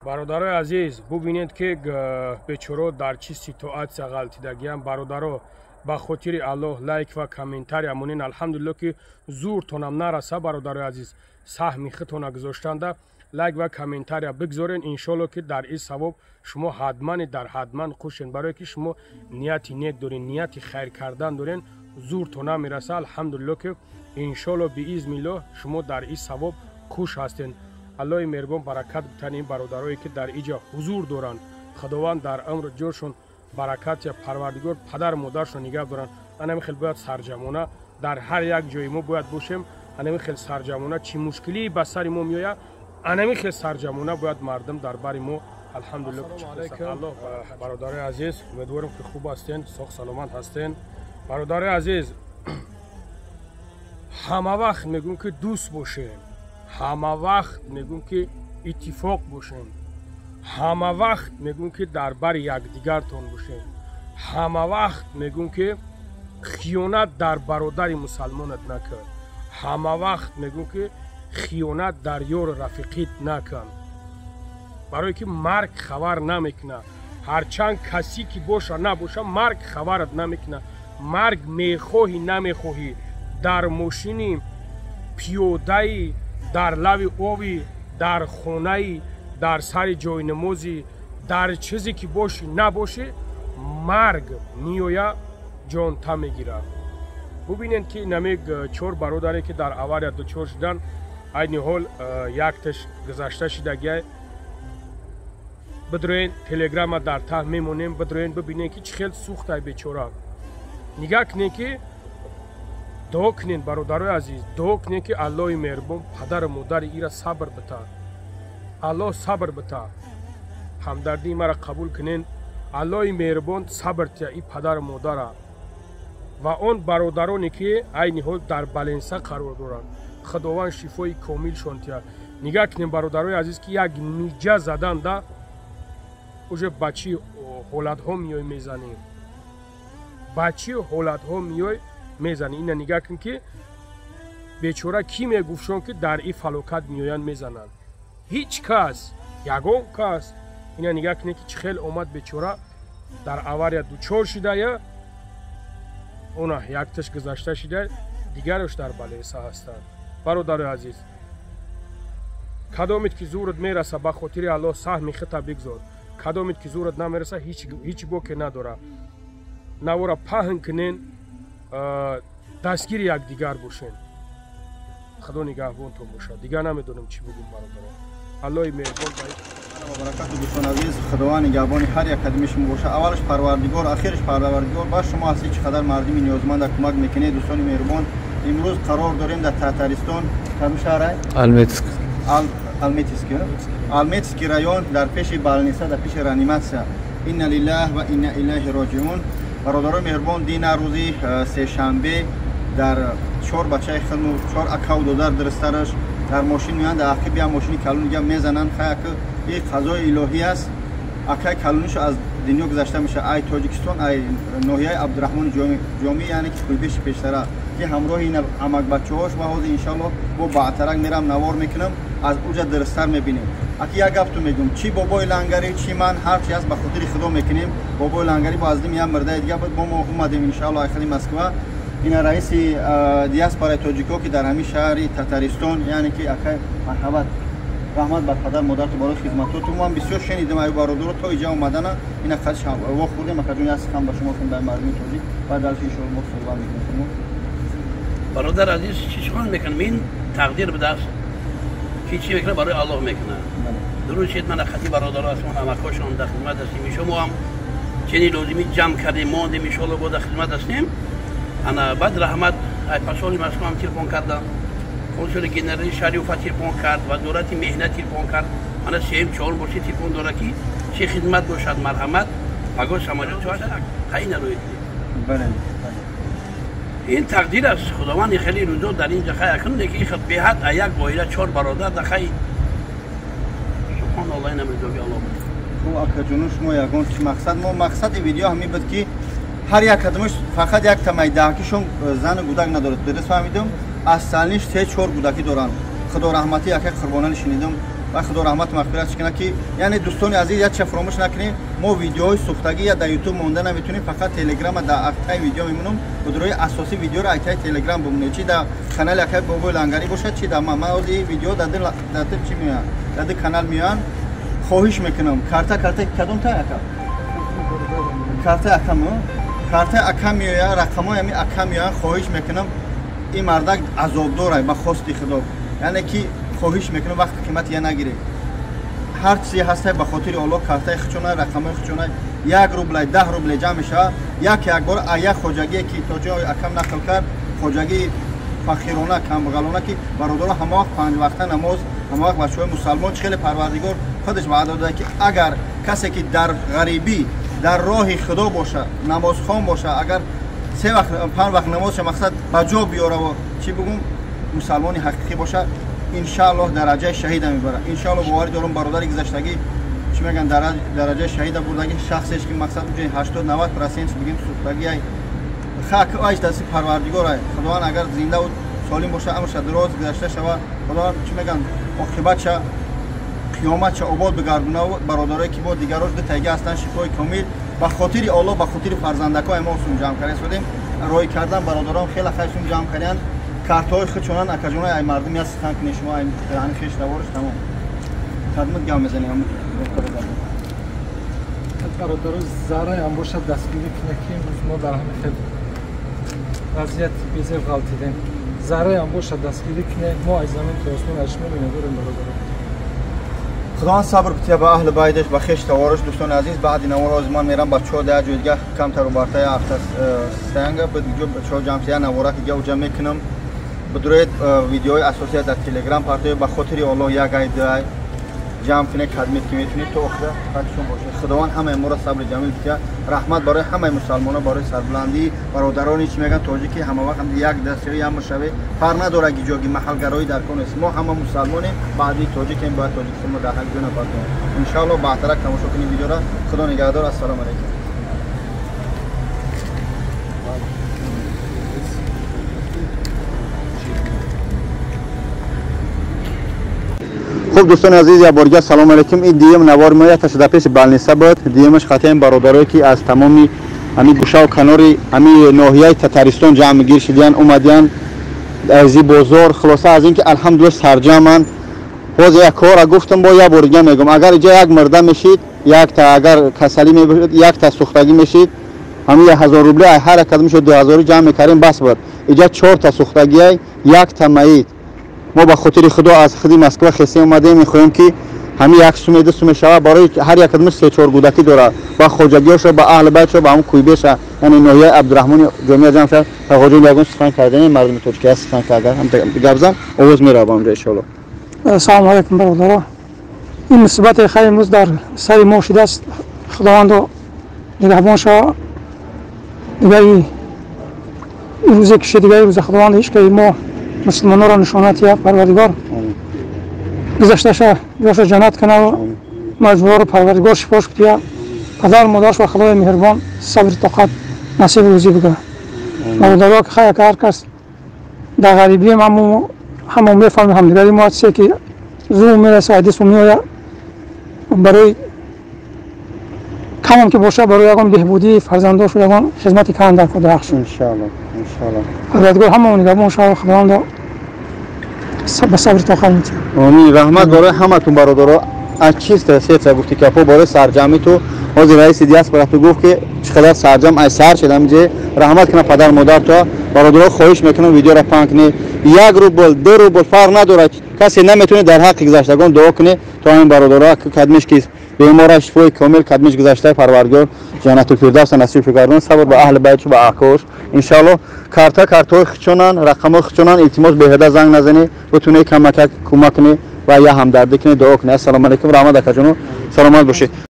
Бародарои азиз, бубинед, ки бечоро дар чӣ ситуация ғалтидагиям. Бародаро, ба хотири Аллоҳ лайк ва комментария монен. Алҳамдулилло, ки зуртонам нараса. Бародарои азиз, саҳми худтона гузоштанда лайк ва комментария бигзорен. Иншолло, ки дар ин савоб шумо ҳатмани дар ҳатман хушен, барое ки шумо нияти нек дорен, нияти хайр кардан дорен. Зурто намераса, алҳамдулилло, ки иншолло, биизниллоҳ, шумо дар ин савоб хуш ҳастен. Аллоҳи меҳрубон баракат битан ин бародарое, ки дар иҷа ҳузур доранд. Худованд дар амр ҷошон баракат я, Парвардигор падару модаршон нигаҳ доранд. Анами хел бояд сарҷамона дар ҳар як ҷои мо бояд бошем. Анами хел сарҷамона, чӣ мушкилие ба сари мо меояд, анами хел сарҷамона бояд мардум дар бари мо. Алҳамдулилло. Аллоҳ, бародарои азиз, умедворем, ки хуб ҳастен, соғ саломат ҳастен. Бародарои азиз, ҳама вақт мегӯм, ки дӯст бошем, ҳама вақт мегӯм, ки иттифоқ бошем, ҳама вақт мегӯм, ки дар бари якдигартон бошем, ҳама вақт мегӯм, ки хиёнат дар бародари мусалмонат накун, ҳама вақт мегӯм, ки хиёнат дар ёру рафиқит накун, барое ки марг хабар намекунад. Ҳарчанд касӣ ки боша набоша, марг хабарат намекунад. Марг мехоҳӣ, намехоҳӣ, дар мошини пиёдаи, дар лави ови, дар хонаи, дар сари ҷойнамозӣ, дар чизе ки бошӣ набошӣ, марг меоя, ҷонта мегирад. Бубинед, ки инаме чор бародаре, ки дар авария дучор шуданд, айни ҳол якташ гузашта шидагиай. Бидроен, телеграма дар таҳ мемонем, бидроен, бибинед, ки чӣ хел сӯхтай бечора. Нигаҳ кунед, ки дуо кунед, бародарои азиз, дуо кунед, ки Аллоҳи меҳрубон падару модари ира сабр бита, Аллоҳ сабр бита. Ҳамдардии маро қабул кунед. Аллоҳи меҳрубон сабр тия и падару модара ва он бародароне, ки айни ҳол дар больница қарор доранд. Худованд шифои комилшон тия. Нигаҳ кунем, бародарои азиз, ки як миҷа заданда уже ба чӣ ҳолатҳо меёй мезанем, ба чӣ ҳолатҳо меёй мезанем. Ина нигаҳ кун, ки бечора кӣ мегуфтшон, ки дар ин фалокат меоянд, мезананд? Ҳеҷ кас, ягон кас. Ина нигаҳ кунед, ки чӣ хел омад бечора, дар авария дучор шидая. Она якташ гузашта шида, дигараш дар больница ҳастанд. Бародарои азиз, кадомит ки зурат мераса, ба хотири Аллоҳ саҳми хита бигзор. Кадомит ки зурат намераса, ҳеҷ боке надора. Навора паҳн кунен, дастгири якдигар бошен. Худо нигаҳбонтон бошад. Дигар намедонам, чӣ бигӯм, бародаро. Аллоҳи меҳрубон. Баракату, дӯстон азиз, Худованд нигаҳбони ҳар як қадами шумо боша. Аввалаш Парвардигор, ахираш Парвардигор ба шумо ҳастед, чӣ қадар мардуми ниёзманда кӯмак мекунед. Дӯстони меҳрубон, имрӯз қарор дорем дар Татаристон, кадом шаҳр? Альметьевск. Альметьевский, Альметьевский район, дар пеши больница, дар пеши реанимация. Инна лиллаҳ ва инна илайҳи роҷиун. Бародарои меҳрубон, дина рӯзи сешанбе дар чор бачаи хидму чор акаву додар дурустараш дар мошин меоянд, дар ақиби як мошини калон дига мезананд. Хай, ин қазои илоҳӣ аст. Акай калонишо аз дунё гузашта меша, ай Тоҷикистон, ай ноҳияи Абдураҳмони Ҷомӣ, яъне ки Кулбеши пештара, ки ҳамроҳи ин амакбачаҳош. Ва ҳозир, иншаллоҳ, бо баътарак мерам, навор мекунам, аз уҷа дурусттар мебинем. Аки, як гапту мегӯм: чӣ бобои Лангарӣ, чӣ ман, ҳар чи ҳаст, ба хотири Худо мекунем. Бобои Лангарӣ бо аз дими як мирдаи дига буд. Мо омадем, иншаллоҳ, айхали Москва. Ина раиси диаспораи тоҷико, ки дар ҳамин шаҳри Татаристон, яъне ки акай, марҳабат, раҳмат бар падар модарату барои хизматоту. Ман бисёр шунидам аю бародаро то иҷа омадана. Ина қадш вохӯрдем. Акаҷон, як сухан ба шумо кун дар мардуми тоҷик, баъд дальше, иншоалло, мо суҳбат мекунем. Бародар азиз, чӣ сухан мекунам? Ин тақдир будааст, ки чӣ мекунад, барои Аллоҳ мекунад. Дуруст шед, ман хати бародаро ҳастам, амакҳошон дар хизмат ҳастем. Шумо ҳам чени лозимӣ ҷамъ кардем, мондем, иншоалло, бо дар хизмат ҳастем. Ана баъд раҳмат, посоли Москва ҳам телефон кардам, консули генерали шаҳри Уфа телефон кард, вазорати меҳнат телефон кард. Ана сеюм, чорум боши телефон дорад, ки чӣ хизмат бошад, марҳамат, пагоҳ самолёт хайна рӯй. Ин тақдир аст. Худованд хеле рӯзо дар ин ҷа хай акун ки беҳад як оила, чор бародар да, хай, субҳоналлоҳ, ин амризоги Аллоҳ. Хуб, акаҷону, шумо ягон чи мақсад? Мо мақсади видео ҳамин буд, ки ҳар як кадомаш фақат як тамаи даҳакишон зану гудак надорад. Дуруст фаҳмидум? Аз салниш се чор гудакӣ доранд. Худо раҳматӣ, яка Қурбонали шунидум. ва худо раҳмат мағфират кунад ки яъне дӯстони азиз як чиз фаромӯш накунем, мо видеоҳои сӯхтагӣ я дар ютуб монда наметунем, фақат телеграма дар тай видео мемонам, будрои асосӣ видеоро ай тай телеграм бимонед, чи дар канали акай Бобои Лангарӣ бошад, чи дар ман. Ман ҳозир ин видео дар ду чи меоянд, дар ду канал меоянд. Хоҳиш мекунам карта карта кадом та ака? Карта акам, карта ака меояд, рақамҳои ҳамин ака меоянд. Хоҳиш мекунам ин мардак азобдорай ба хости худо, яъне ки хоҳиш мекунам вақти қимати я нагиред. Ҳар чизе ҳастай ба хотири Аллоҳ картаи хучонай, рақамҳои хучонай, 1 рублай 10 рублай ҷамъ мешавад. Як як бор як хоҷагие ки то ҷои акам нақл кард, хоҷагии фақирона, камбағалона, ки бародаро ҳама вақт 5 вақта намоз, ҳама вақт бачаҳои мусалмон, чӣ хеле Парвардигор худаш ваъда додааст ки агар касе ки дар ғарибӣ дар роҳи худо бошад, намозхон бошад, агар 3 вақт 5 вақт намозша мақсад ба ҷо биёраву чӣ бигӯм, мусалмони ҳақиқӣ бошад, иншааллоҳ дараҷаи шаҳида мебарад. Иншааллоҳ боварӣ дорам бародари гузаштагӣ чӣ мегӯянд, дараҷаи шаҳида бурдаги шахсеш ки мақсад уҷои 80-90% бигем сӯхтагӣ ай хак айш дасти Парвардигор ай. Худованд агар зиндаву солим бошад, амрша дуроз гузашта шавад, Худованд чӣ мегӯянд, оқибатша қиёматша обод бигардонаву бародарое ки бо дигарош ду тайга ҳастанд, шифои комил ба хотири Аллоҳ, ба хотири фарзандакҳои мо сум ҷамъ карда истодем. Рой кардан бародарон хеле хайр сум ҷамъ карданд. Картҳои худшонан акаҷонои ай мардум я сухан кунед шумо, ай яъни хеш тавориш тамом. Хадмат гап мезанем. Бародаро зарра ҳам бошад дастгирӣ кунед ки имрӯз мо дар ҳамин хел вазъияти безеб ғалтидем. Зарра ҳам бошад дастгирӣ кунед, мо аз замин то осмон аз шумо миннатдорем бародаро. Худованд сабр бития ба аҳли байдаш, ба хеш тавориш. Дӯстони азиз, баъди навор ҳозир ман мерам бачаҳо дар ҷои дига камтару бартаи автостоянка ҷо бачаҳо ҷамъ я навораки дига уҷа мекунам. Бидуроед видеои асосия дар телеграм партоед, ба хотири Аллоҳ як ай ду ай ҷамъ кунед, кадмет ки метунед то охира хатшон бошед. Худованд ҳамаи моро сабри ҷамил бития. Раҳмат барои ҳамаи мусалмона, барои сарбуландӣ бародарони чӣ мегӯянд тоҷики ҳама вақт як дастшавӣ ям шаве, фарқ надорад ки ҷоги маҳалгароӣ дар кон нест. Мо ҳама мусалмонем, баъди тоҷикем, бояд тоҷикистон мо дар ҳар ҷо напартоем. Иншааллоҳ баъдтарак тамошо кунем видеора. Худо нигаҳдор. Ассалому алайкум. Хуб дӯстони азиз, як бор дигар салом алейкум. Ин дуюм навори мо якта шуда пеши балниса буд. Дуюмаш қатъиян бародарое ки аз тамоми ҳамин гӯшаву канори ҳамин ноҳияи Татаристон ҷамъгир шудиян, омадиян аз ин бозор. Хулоса аз ин ки алҳамдулилла сарҷамъанд. Боз як кора гуфтам, бо як бор дигар мегӯм, агар иҷа як мурда мешид, якта агар касалӣ мебошид, якта сӯхтагӣ мешид, ҳамин 1000 рубли ҳар як кадом шуд 2000 ҷамъ мекардем, бас буд. Иҷа 4та сӯхтагиай, якта маит. Мо ба хотири худо аз худи Москва хесе омадем, мехоҳем ки ҳамин як суме ду суме шавад барои ҳар як кадом 3-4 гудакӣ дорад, ба хоҷагиҳоша, ба аҳли байтша, ба ҳамун куйбеша, яъне ноҳияи Абдураҳмони ҷомеа ҷамъ шавад. Тағоҷон ягон сухан кардани мардуми тоҷики ҳаст, сухан карда гап зан, овоз меравад ба онҷо иншоаллоҳ. Салому алайкум бародаро. Ин мусибате хайр имрӯз дар сари мо шудааст, Худовандо нигаҳбон шава. Дигари рӯзе ки шуд, дигари рӯза Худованд ҳеҷ каи мо мусулмононро нишона тия, Парвардигор гузашташа ҷоша ҷаннат кунаву маҷбурро Парвардигор шифош кутия, падар модарш ва Худои меҳрубон сабри тоқат насиби рӯзӣ бигӯ. Бародаро ки хайр ҳар кас дар ғарибием, ҳамо мефаҳмем ҳамдигари мо чизе ки зулм мерасад, ҳадису меояд, барои камам ки бошад, барои ягон беҳбудии фарзандошу ягон хизмати кам дар кор ҳақ шуд. Иншааллоҳ, иншааллоҳ. Парвардигор ҳамао нигаҳбон шава, Худовандо ба сабри тоқат метиҳад. Омин. Раҳмат барои ҳаматун бародаро. Аз чист серца гуфти капо барои сарҷамъи ту. Ҳозир раиси диаспора ту гуфт ки чӣ қадар сарҷамъ ай сар шид ҳаминҷе. Раҳмат кунад падар модар то. Бародаро хоҳиш мекунам видеоро паҳн кунед. 1 рубл, 2 рубл фарқ надорад. Касе наметавонад дар ҳаққи гузаштагон дуо кунед то ҳамин бародаро кадмиш ки бемора шифои комил кадмиш гузаштаи Парвардигор ҷаннатул фирдавса насиб гардон. Сабр ба аҳли байтшу ба аҳкош. Иншааллоҳ карта картҳои хичонан, рақамҳои хичонан, илтимос беҳуда занг назанед, бутунед камакак кӯмак кунед ва я ҳамдардӣ кунед, дуо кунед. Ассалому алайкум, раҳмат акаҷоно, саломат бошед.